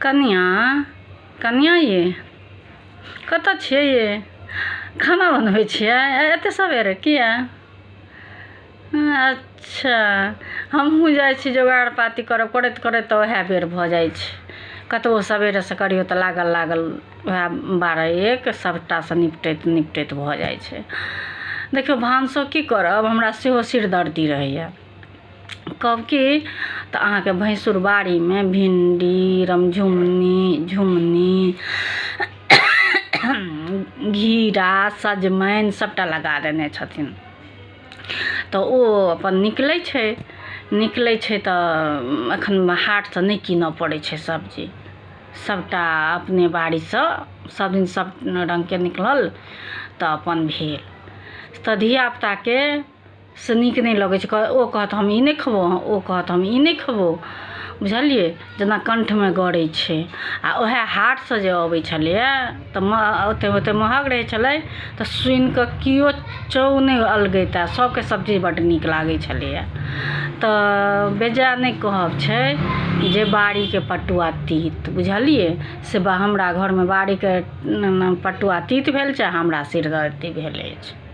कनिआँ कनिआँ ये कतऽ छियै ये खाना बनबै छियै एते सबेरे किया अच्छा हमहूँ जाइ छी जोगाड़ पाती करऽ करैत करैत तऽ वएह बेर भऽ जाइ छै कतबो सबेरेसँ करियौ तऽ लागल लागल वएह 12 1 सभटासँ निपटैत निपटैत भऽ जाइ छै। देखियौ, भानसो की करब, हमरा सेहो सिरदर्दी रहैए। कहब की तऽ अहाँके भैंसुर बाड़ीमे भिण्डी, रमझुमनी, झुमनी, घिरा, सजमनि सभटा लगा देने छथिन। तऽ ओ अपन निकलै छै, निकलै छै तऽ एखन हाटसँ नहि कीनऽ पड़ै छै सब्जी। सभटा अपने बाड़ीसँ सभ दिन सभ रङ्गके निकलल तऽ अपन भेल। तऽ धियापुताके से नीक नहि लगै छै। ओ कहत हम ई नहि खेबौ, ओ कहत हम ई नहि खेबौ। बुझलियै, जेना कण्ठमे गड़ै छै। आ उएह हाटसँ जे अबै छलैए तऽ ओतेक ओतेक महग रहै छलै तऽ सुनि कऽ केओ चौ नहि अलगैते, सभके सब्जी बड्ड नीक लागै छलैए। तऽ बेजाय नहि कहब छै जे बाड़ीके पटुआ तीत, बुझलियै से हमरा घरमे बाड़ीके पटुआ तीत भेल छै, हमरा सिरदर्दी भेल अछि।